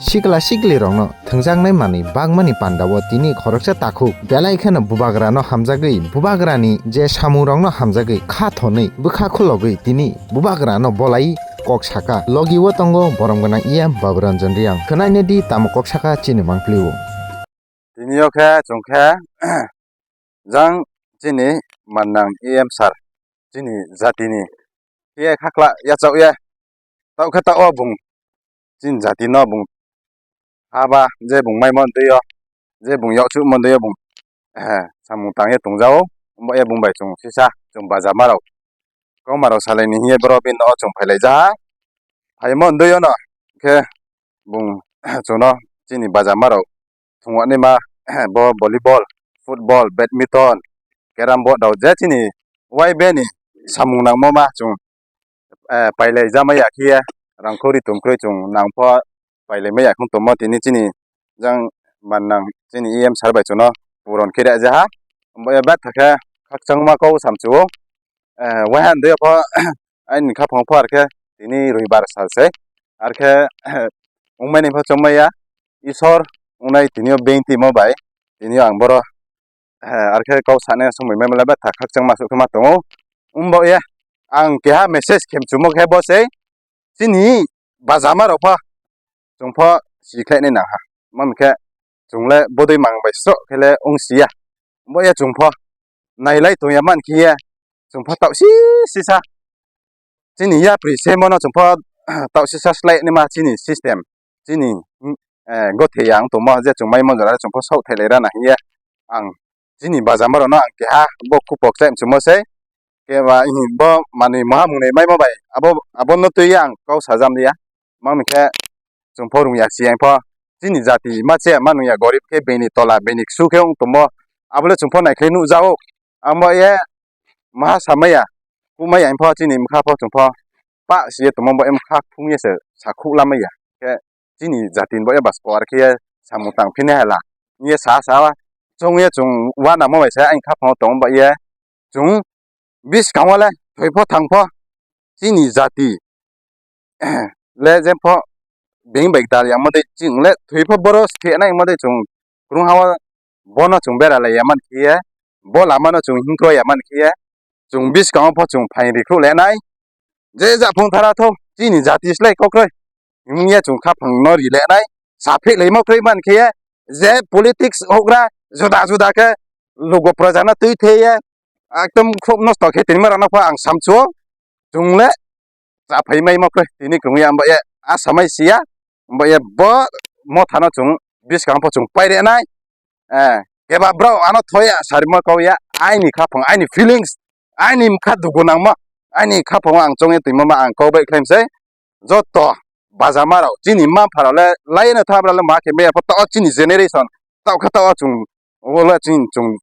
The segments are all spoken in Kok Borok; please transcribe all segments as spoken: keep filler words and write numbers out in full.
Sikla siklirokno thwngjaknai manwi bagmani pandao tini khoroksa takhuk belai kheno bubagrano hamjagwi, bubagrani je samungrokno hamjagwi kha thonwi bwkha khulogwi tini bubagrano bolai kok saka. Logi o tongo borom gwnang E M Baburanjan Reang. Khwnaina di tamo kok saka chini mangpili o. Tini o khe chwng khe jang chini mannang E M sir, chini jatini khe khakla yachak ya. Tao khe tao bung chini jati no bung haba je bung maimo twi o, je bung yokchuk mon twi o bung samung tang ye tong jao. Bo ye bung bai chwng sisa chwng baja ma rok kok ma rok salai ni hiye boro bini o chwng phai lai ja ha. Phaimo twi o no khe bung chwng no chini baja ma rok thwngmani ma bo volleyball, football, badminton, carrom board rok je chini Y B ni samung nangmo ma chwng pailai jamaya khe rang khori tum kroi chwng nang pho pailai maya khung tongmo tini chini jang mannang chini E M sir bai chwng no puron khe rw ja ha. Bo ya betha khe khakchangma kok sam chu o. Wahai andwi pho aini khaphang pho arkhe tini roibar sal se arkhe wngmani pho chongmaya Isor wngnai tini o beng timo bai tini o ang boro arkhe kok sani somoi mai mala betha khakchangma suk ma tongo. Wng bo ya ang keha message khem chumo khe bo se chini bajama rok pho chwng pho sikhlai nai nang ha. Mami khe chwng le bodoi mang bai sro khe le wng si ya. Bo ya chwng pho nailai tong ya man khe ye chwng pho tao si sisa chini yapri se mono chwng pho tao sisa slai nai ma chini system chini gothe ya wng tongmo je chwng mai manjora chwng pho sok thailai rana hiye ang chini bajama rok no ang keha bo khupok chai mchumo se. Keba bo manwi maha mwnwi maimo bai abo abo no twi ang kok sajam liya. Mami khe chwng pho rung ya si yang pho chini jati ma che ma nung ya gorib khe bini tola bini ksu khe wng tongmo abo le chwng pho naikhlai nuk jao. Ang bo ye maha samaya kumaya pho chini mkha pho chwng pho pa si ye tongmo bo ye mkha phung ye se sa khuk lamaya khe chini jati ni bo ye bas por khe samung tang phini hala ye sa sa chwng ye chwng wanamo bai se ang kha phang tong ba ye chwng biskango le thoi pho thang pho chini jati le je pho beng bai dal ya mode chwng le thoi pho boro se nai mode chwng krung ha o bono chwng bera lai ya man khe ye bo lama no chwng hingkro ya man khe ye chwng biskango pho chwng phain rikhu le nai je ja phung thara tho chini jati slai kokroi himya chwng kha phang no ri le nai sa phi le mo kroi man khe ye je politics hogra juda juda khe lugo praja no twi the ye ekdom khub nosto khe tini ma rano pho ang samchu o chwng le cha phai mai ma khe tini kwrwngya amba ye a samai siya amba ye bo motha no chwng biskang pho chwng pai re nai. Keba bro ano thoya sarima kau ya aini khaphang aini feelings aini mkha dugu nangma aini khaphang ang chongya twi mama ang kau bai khlaim sai joto bajama rok chini mapha rok le lai no thabra le ma khe meya pho to chini generation tao kha tao chwng o le chini chwng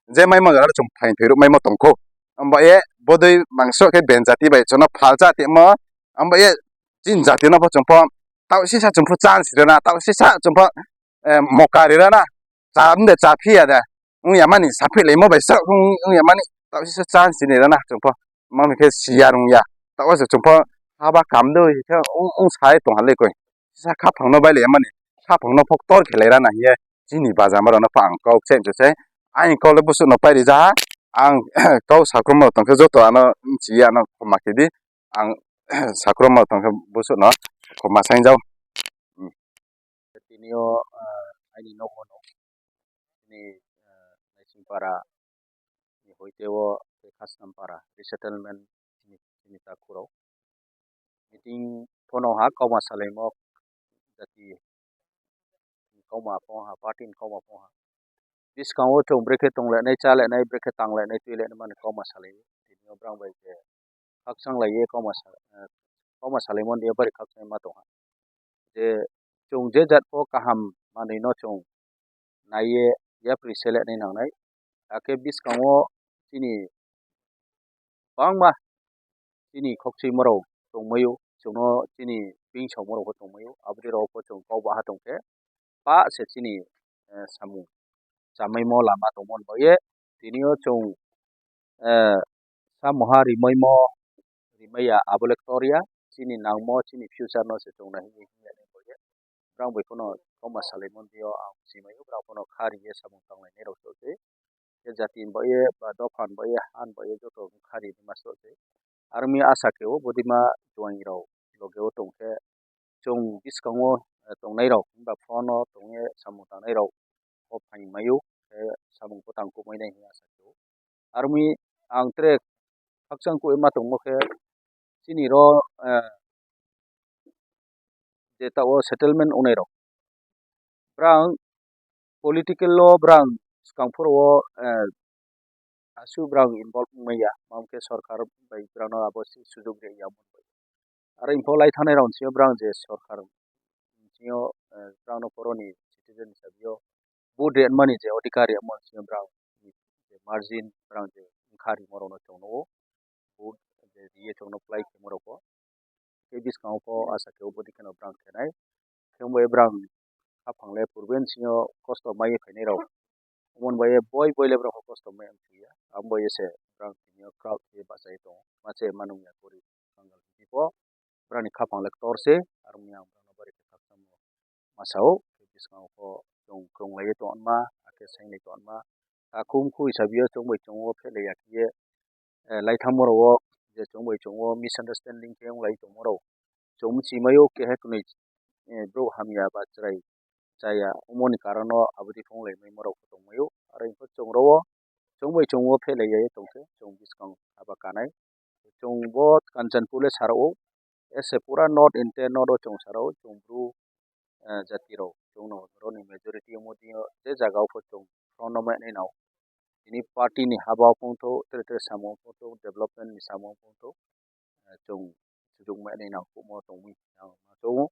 je mai ma jora chwng phain thwi rwk mai ma tong kho. Amba ye bodoi mangso khe ben jati bai chwngno phalsa timo amba ye chini jati no pho chwng pho tao sisa chwng pho chance rwna tao sisa chwng pho moka rwna cha de cha phiya de wngya mani sa phi lai mo bai sa wngya mani tao sisa chance ni rwna chwng pho mangni khe siya rwngya tao se chwng pho haba kam de khe wng sai tong ha le koi sisa khaphang no bai lai mani khaphang no pho tor khe lai rana hiye chini bajama rok no pho ang kok chai se aini kok le busuk no pai rija ha ang kok sakrum rok tong khe joto ano chiya ano khoma khe di ang sakrum rok tong khe busuk no khoma sai jao. Tini o aini nogo no tini Naisingpara ni hoite o tei Khasnampara resettlement ni chini takhurok meeting phono ha kauma salaimo jati kauma phong ha party ni kauma phong ha biskango chwng brekhe tonglainai chalainai brekhe tanglainai twilainai mani kauma salai tini o brang bai je khakchang lai ye kauma salaimo ni bari khakchangma tongha. Je chwng je jat pho kaham manwi no chwng nai ye yapri sele nai nangnai. Hakhe biskango chini bangma chini khokchwimo rok tongmai o chwngno chini bini saomo rok pho tongmai o aboni rok pho chwng kok baha tongkhe pa se chini samung chamai mo lama tongmani bagwi tini o chwng samoha rimai mo rimai ya abo le ktor ya chini nangmo chini future no se chwng nai hinwi hinwi ya ni bo ye brang bai phano koma salai mon bio ang simi o, brang phano kha ri ye samung tanglai nai rok se. Khe jati ni bai ye ba dopha ni bai ye ha ni bai ye joto kha ri ni ma se. Armi asa khe o bodi ma juaing rok loge o tong khe chwng bwskango, eh, tongnairok, hwnba phone-o tongwi samung tangnairok kok phaimai-o, khe samung bwtang kubui nai hwnwi asa khe-o. Aroni ang tere khakchang kuima tongmo khe chini ro, eh, je ta-o settlement wngnairok, brang political-o brang swkang phuru-o, eh, aswk brang involve wngmaya, mamkhe sorkar bai brangno abo sujok rwya. Aro info lai thangnai rok sio brang je sorkar sio, eh, brangno boroni citizen hisabe o vote rwmani je odhikar rwmani sio brang je margin brang je wngkha rwma rokno chwng nugo, vote je riye chwngno plai khemo rokbo. Tei bwskango kok asa khe oboni kheno brang khenai. Khe wngbai brang haphang le purben sio kosto maiwi phainai rok. Omo bai boi boi le borok kosto mai wngya. Abo bai se borok tini o crowd khe bachai tongo. Mache manung ya kori kangal tipo. Borok ni khapang le ktor se. Aro yang borok no bari khe khakchangma masa o. Bwskango khe chwng kwrwng lai tongo ma. Hakhe seng lai tongo ma. Takhum khu hisabe o chwng bai chwng o phelai ya khe. Eh, laitham borok o je chwng bai chwng o misunderstanding khe wng lai tongma rok. Chwng bwchwi mai o keha kwnwi, eh, borok hamya ba chwrai chaya, omoni karon o aboni phung lai mai borok tong mai o. Aro hwnkhe chwng ro o chwng bai chwng o phelai ya tong khe chwng bwskang aba kanai. Chwng bo Kanchanpur le sa rw o, ese pura North India North o chwng sa rw o, chwng bru, eh, jati rok chwng no roni majority omo twi o je jaga o pho chwng front o mai nai nao. Tini party ni haba o phung thok, tere tere samung phung thok, development ni samung phung thok, eh, chwng sujuk mai nai nang kumo tongwi ang ma chongo.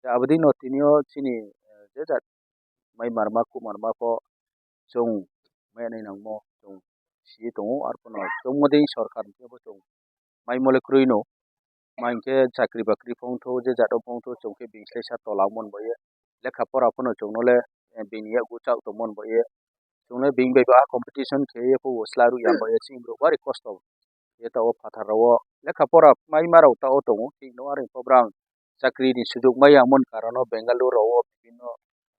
Tei aboni no tini o chini, eh, je jat mai marma kumarma pho chwng mai nai nangmo chwng si tongo, arphuno chwng modi sorkar ni khe bo chwng mai mole kwrwi no. Ma hinkhe chakri bakri phongtho, je jat o phongtho, chwng khe bini sai sa tola mon bo ye. Lekha pora phano chwng no le, eh, bini yago chak tong mon bo ye. Chwng le bini bai ba competition khe ye phuo sla rw ya bo ye, chini borok bari kosto. Ye ta o phatar rw o lekha pora mai ma rok ta o tongo, thik no, are pho brang chakri ni sujuk mai ya mon karon o Bengaluru rw o, bibhinno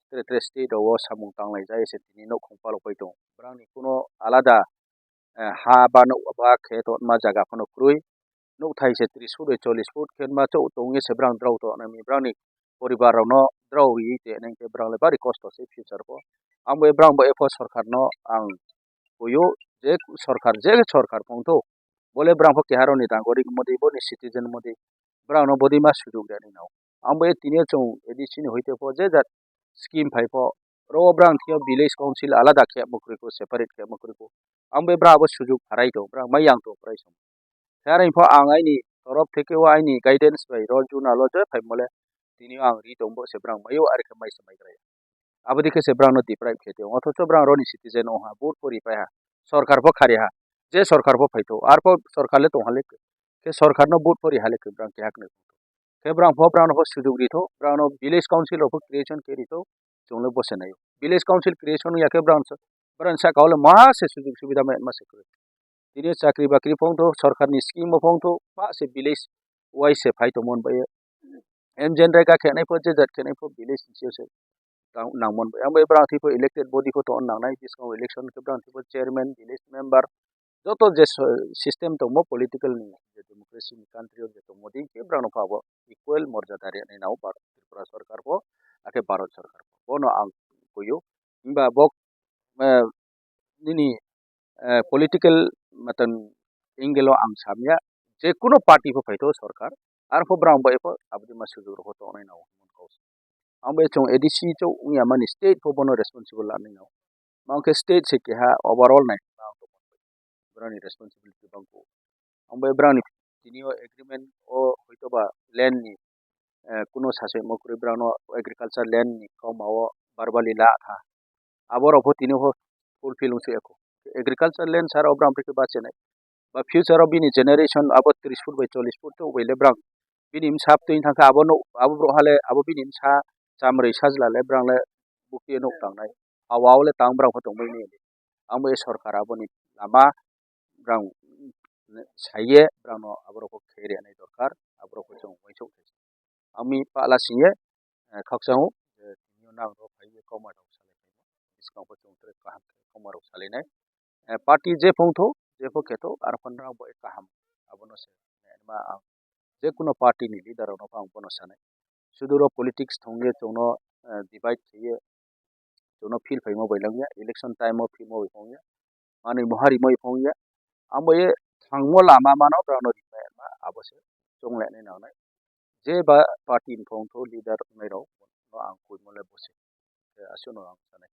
tere tere state rw o samung tang lai jai se tini nouhkhong palok pai tongo. Brang ni kuno alada eh, ha ba nouh ba khe tongma jaga phano kwrwi. Nouh thai se tris foot bai chollish foot khe ma chouh tongwi se brang drao tongna mi brang ni poribar rok no drao rwi te nang khe brang le bari kosto se future bo. Ang bo brang bo epho sorkar no ang kuyu je sorkar je sorkar phongtho bole brang pho keha rok ni dango ri modi bo ni citizen modi brang no bodi ma sujuk rani nao. Ang bo tini o chwng A D C ni hoite pho je jat scheme phai pho, oro o brang thio village council alada khe mukrwi ko, separate khe mukrwi ko. Ang be bra abo sujuk pharai to, brang mai yang to pharai song. Khe are pho ang aini torof theke o aini guidance bai ro juna lo je phai mole tini ang ri tong bo se brang mayo are khe mai se mai krai. Abo dikhe se brang no deprive khe tong. Othocho brang roni citizen o ha vote pori pai ha. Sorkar pho khari ha. Je sorkar pho phai to. Ar pho sorkar le tong ha le. Khe sorkar no vote pori ha le khe brang khe hakne. Khe brang pho brang no pho sujuk ri tho, brang no village council rok pho creation khe ri tho, chwng le bo se nai o. Village council creation ya khe brang sa, brang saka o le ma se sujuk subida ma, ma se kwrwi. Tini chakri bakri phong tho, sorkar ni scheme bo phong tho, pa se village wise se phai tongmon bai. M J N Rega khe nai pho, je jat khe nai pho village ni se se tang nangmon bai. Ang bai brang thwi pho elected body pho tong nang nai, biskango election khe brang thwi pho chairman, village member, joto je so-, system tongmo political ni, je democracy ni country o je tongmo din khe brang no pha bo equal morjada rwnai nao Bharat Tripura sorkar bo, akhe Bharat sorkar bo. Bono ang kuyu. Himba bo, eh, nini, eh, political matan angle o ang samya, je kuno party pho phaitho sorkar, arpho brang bo epho abdi ma sujuk rokho tongnai nao. Ang bai chwng A D C chwng wngya mani state pho bono responsible lanai no. Mangkhe state se keha overall nai. Brani responsibility bangko. Ang bai brani tini o agreement o hoito ba land ni, eh, kuno sasai mo kwrwi brano agriculture land ni koma o verbally la kha. Abo rok pho tini pho fulfill wngse ekho. Agriculture land sara o bram rikhe bachenai. Ba future o bini generation abo tris foot bai chollish foot to bai le brang. Bini msa twi thangkha abo no, abo bro hale abo bini msa chamrwi sajla le brang le bukti no tangnai. Awa o le tang brang pho tongbai ni. Ang bai sorkar abo ni lama brang saiye brang no abo rok khe rwnai dorkar, abo rok chwng uansuk. Ami pala singye, eh, khakchang nang rok phai ye koma rok salai phai. Bwskang bo chwng tre kaham khe koma rok salai nai. Eh, party je phung tho, je pho khe tho, ar phan rang bo kaham. Abono se, eh, ma ang je kuno party ni leader rok no ang bono sanai. Sudu ro politics thong ye chwng no, eh, divide khe ye chwng no feel phai mo bai lang ya, election time o feel mo bai phung ya. Manwi mohari mo phung ya. Ang bo ye thang mo lama mano, bra no ri ma, abo se chwng le nai nang nai. Je ba party ni phung tho leader nai rok no ang koi mo le bo se. Eh, aswk no ang sanai.